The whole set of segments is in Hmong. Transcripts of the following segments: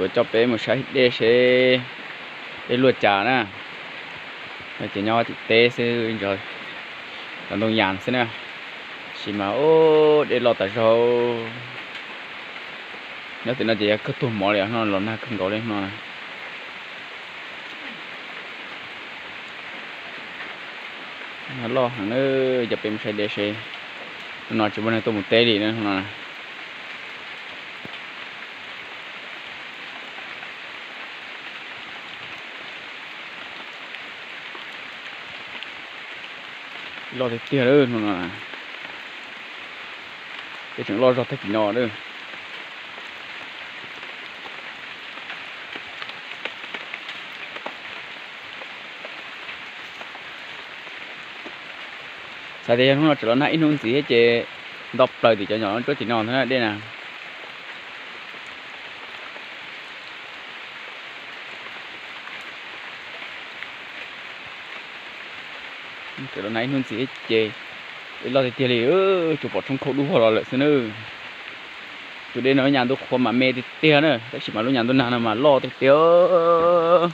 Kuv coj peb mus saib dej seb dej luaj cas na. No ces nyob tim teb xwb, cov ntoo yas xwb na. Tab sis mas dej loj tas zog. Nyob tim no ces yog kawg tuag mov li no, los nag kawg nkaus li no. Loj heev na, coj peb mus saib dej seb. Hnub no tsis muaj neeg tuaj mus teb li no. Loj tiag tiag lawm no. Peb tseem loj zog tag kis no lawm. Xav tias yog hnub no tseem los nag ib hnub ntxiv thiab ces nto plaws tim cov nyom tsuab tim no ntag na dej na. Tseem los nag ib hnub ntxiv thiab ces dej loj tiag tiag li, tsuas pom tshoob khaub dub vog los lawm xwb na. Tus dej no lub nyas ntuj qhua mas me tiag tiag na, tab sis mas lub nyas ntuj nag no mas loj tiag tiag.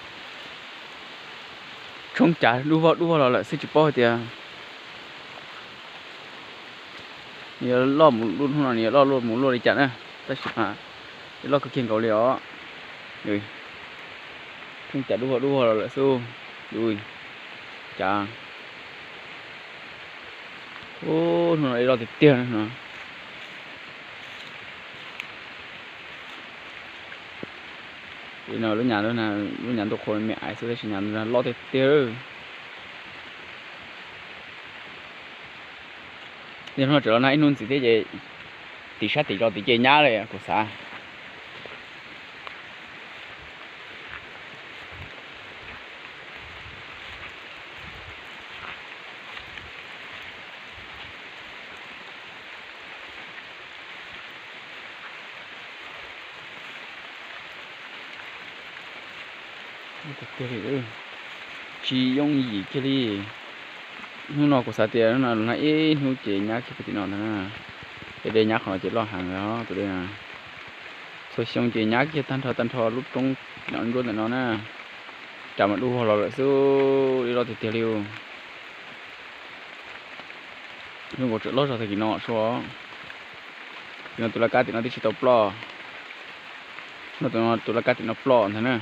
Tshoob cas dub vog dub vog los lawm xwb tsis paub hais tias nws yuav loj mus luaj, hnub no nws yuav loj luaj mus luaj li cas na, tab sis mas dej loj kawg kiag nkaus li os. Tshoob cas dub vog dub vog los lawm xwb. Cas, hnub no dej loj tiag tiag no. Lub nyas, lub nyas ntuj qhua me me xwb tab sis nyas ntuj nag loj tiag tiag. Yog hnub no tseem los nag ib hnub ntxiv thiab ces tim sab tim zos tim ces nyab li kuv xav. Tsis yooj yim kiag li. Hnub no kuv xav tias hnub no los nag ib hnub ces nyab kiag puag tim no ntag na. Ces dej nyab qhov no ces loj heev os tus dej. Txhua xyoo ces nyab kiag tag nrho tag nrho lub roob tim no nruab ntawm no na. Cas mas dub vog los lawm xwb, dej loj tiag tiag li. Zoo nkaus tseem loj zog tag kis no sua. Tim no tus laj kab tim no twb tsis tau ploj. No tus laj kab tim no ploj ntag na.